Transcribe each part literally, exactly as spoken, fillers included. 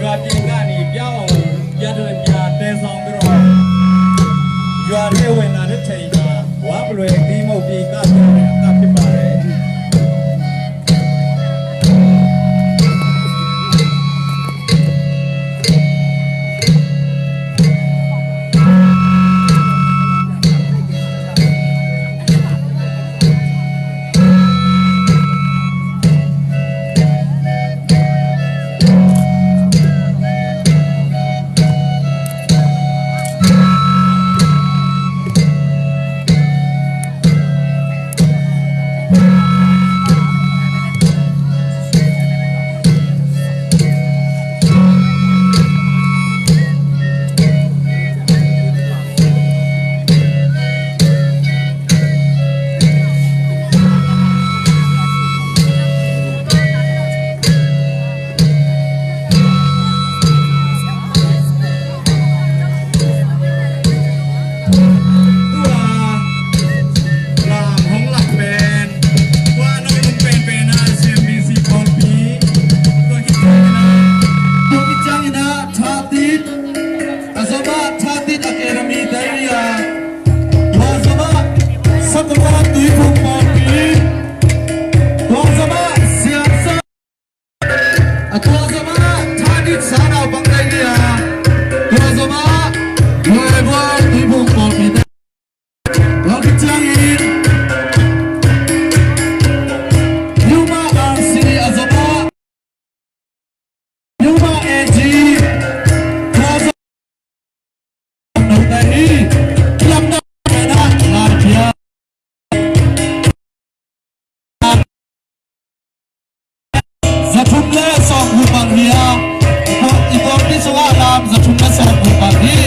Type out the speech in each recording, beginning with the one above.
ရွာတင်ကနေပြောင်း ရတဲ့ပြတဲဆောင်ပြီးတော့ ရွာထဲဝင်လာတဲ့ချိန်မှာ ဝါပလွယ်သီးမုတ်သီးကပြောင်းတဲ့အကဖြစ်ပါတယ်။ Tua khit ciangin ah Thatit, a zom ah Thatit Academy te a, tua zom ah Sakawat Tuiphum pawlpi, tua zom ah Siangsa, a tua zom ah Thatit Sanau Pangtei ni a, tua zom ah Nuaibuai Tuiphum pawlpi te. Tua khit ciangin Yuma R C a zom ah Yuma A G, tua zom ah note hi, kilamdang mena lai pia. Za thum le sawmguk bang hi a, i pawlpi sungah lam za thum le sawmguk bang hi.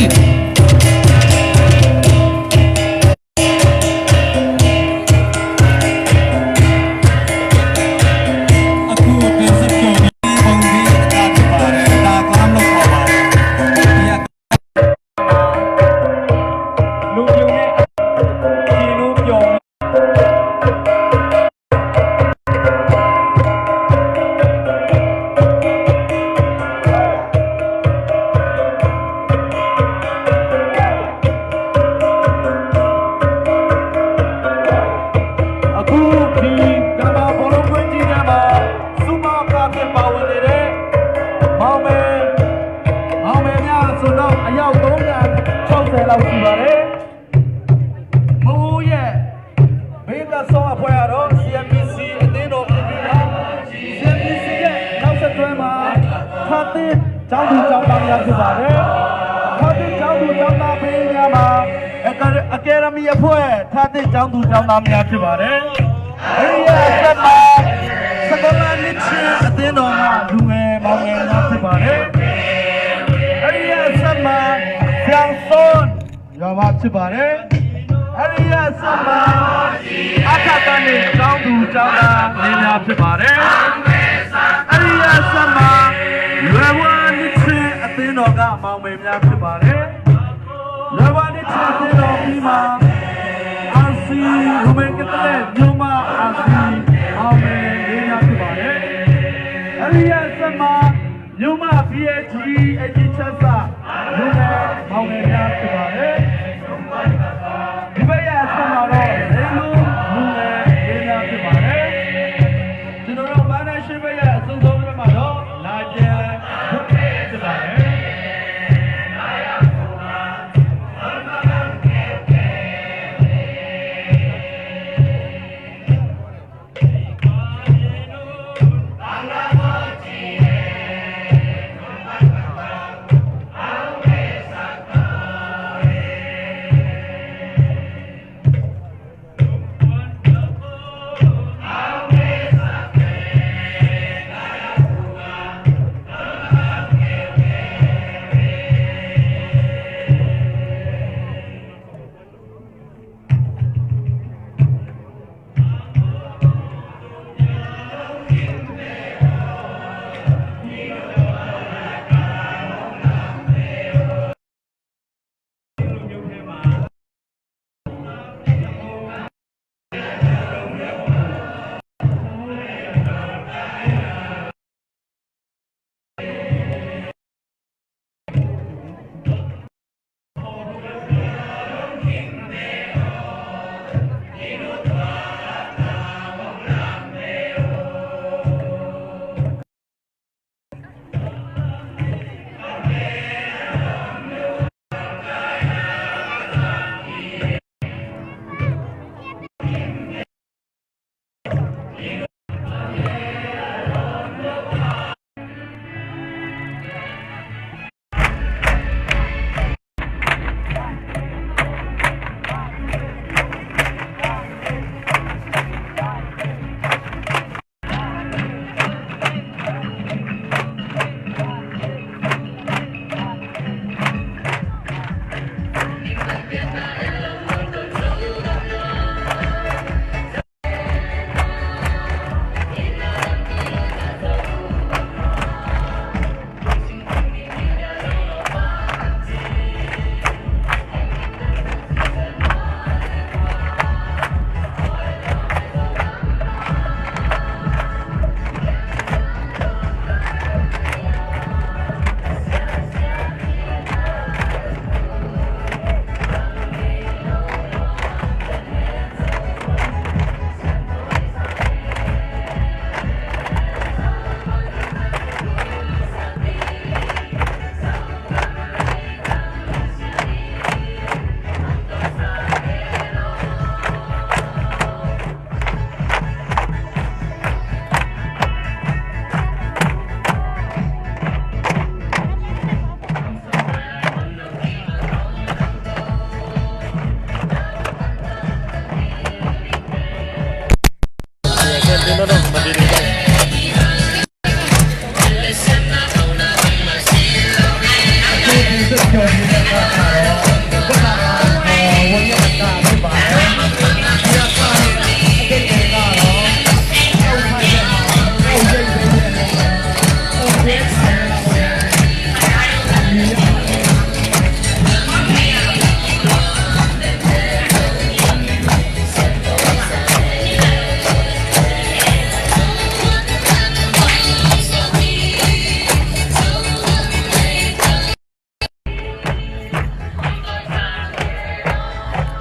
A khu khi Gama Ballroom Twenty ထဲမှာ ဆုမွန်ကော်ဖျိပါဝင်နေတဲ့ မောင်မယ်၊ မောင်မယ်များအဆိုတော့ အယောက်သုံးရာခြောက်ဆယ်လောက်ရှိပါတယ်။ မူရဲ့ မင်းတပ်ဆောင်အဖွဲ့ကတော့ CMBC အသင်းတော်ဖြစ်ပြီးတော့ CMBC ရဲ့နောက်ဆက်တွဲမှာ ခါသစ်ကျောင်းသူကျောင်းသားများဖြစ်ပါတယ်။ ခါသစ်ကျောင်းသူကျောင်းသားများမှာ အကယ်ဒမီအဖွဲ့ ခါသစ်ကျောင်းသူကျောင်းသားများဖြစ်ပါတယ်။ အဲ့ဒီရဲ့အဆက်မှာ စကောလန်နှစ်ချင်းအသင်းတော်မှ လူငယ်မောင်ငယ်များဖြစ်ပါတယ်။ အဲ့ဒီရဲ့အဆက်မှာ ဆရာစွန် ရွာမဖြစ်ပါတယ်။ အဲ့ဒီရဲ့အဆက်မှာ အထက်ကနေကျောင်းသူကျောင်းသားလေးများဖြစ်ပါတယ်။ အဲ့ဒီရဲ့အဆက်မှာ လွယ်ဝါနှစ်ချင်းအသင်းတော်ကမောင်မယ်များဖြစ်ပါတယ်။ လွယ်ဝါနှစ်ချင်းအသင်းတော်ပြီးမှာ RC ရူမင်ကက်သလစ်မြို့မှ RC မောင်မယ်လေးများဖြစ်ပါတယ်။ အဲ့ဒီရဲ့အဆက်မှာ မြို့မ PAG အရေးချက်စာ လူငယ်မောင်ငယ်များဖြစ်ပါတယ်။ ဒီဘက်ရဲ့အဆင့်မှာတော့ လိမ့်လူလူငယ်လေးများဖြစ်ပါတယ်။ ကျွန်တော်တို့ မန္တလေးဘက်ရဲ့အဆုံးဆုံးဘက်မှာတော့ လာကျဲဖြစ်ပါတယ်။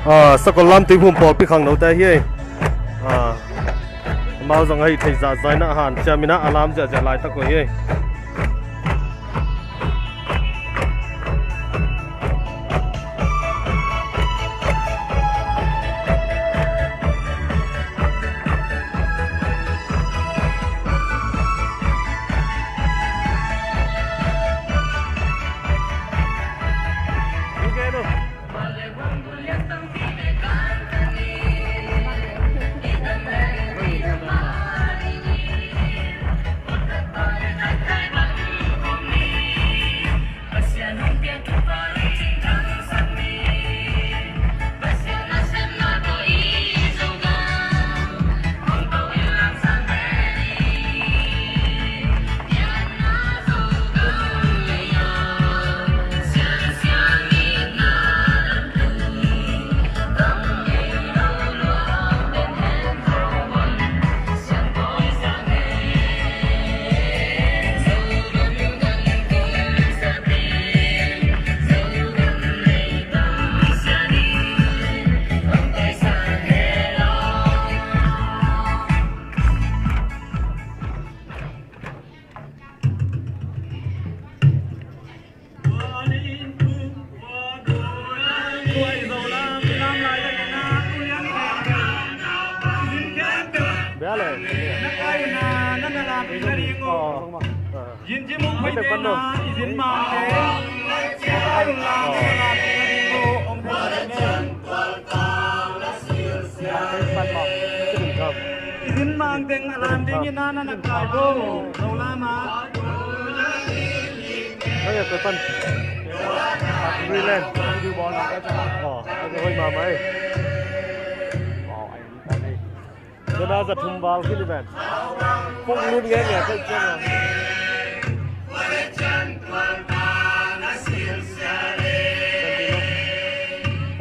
Ah, Sakollam Tuiphum pawlpi khangnote hi. Ah, amau zong ahi thei zahzah in a hanciam in a lam ziahziah laitak uh hi. I zin mang teng a lam ding in na na kai bo. Lo la ma. Hei, a pan. Greenland. Video ball na ka cha. Oh, a hoih mahmah e. Wow, ai ni ta nei. Dona za thum val kini ben. Pok lut nge nge kai cha.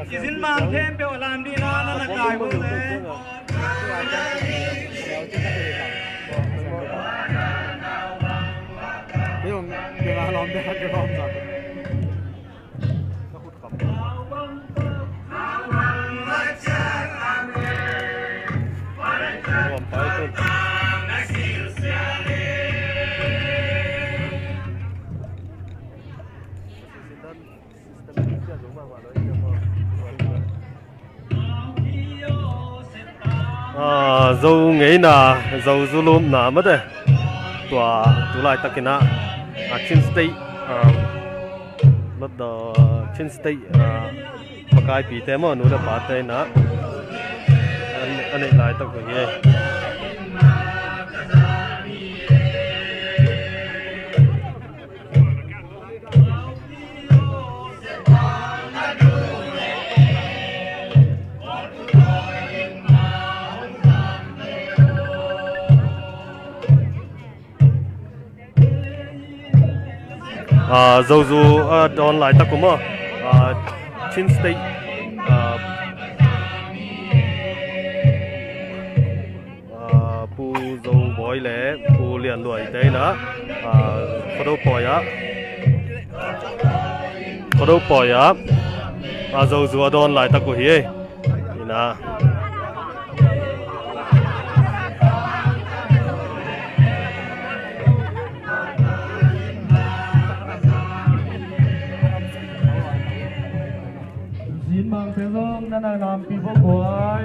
I zin mang khempeuh a lam ding in na na kai bo le. Ah, Zo ngeina, Zo zu lupna mate. Tua, tu laitakin ah, ah, Chin State, ah, lot, ah, Chin State, ah, makaipite maw, nu le pate in ah, a, a neih laitak uh hi. Ah, Zozu, ah, dawn laitak uh maw, ah, Chin State, ah, ah, Pu Zo Bawi le Pu Lian Luai te in ah, ah, Khuado pawi ah, Khuado pawi ah, ah, Zozu a dawn laitak uh hi. Ina. Zin mangte zong na na nampi bawk huai.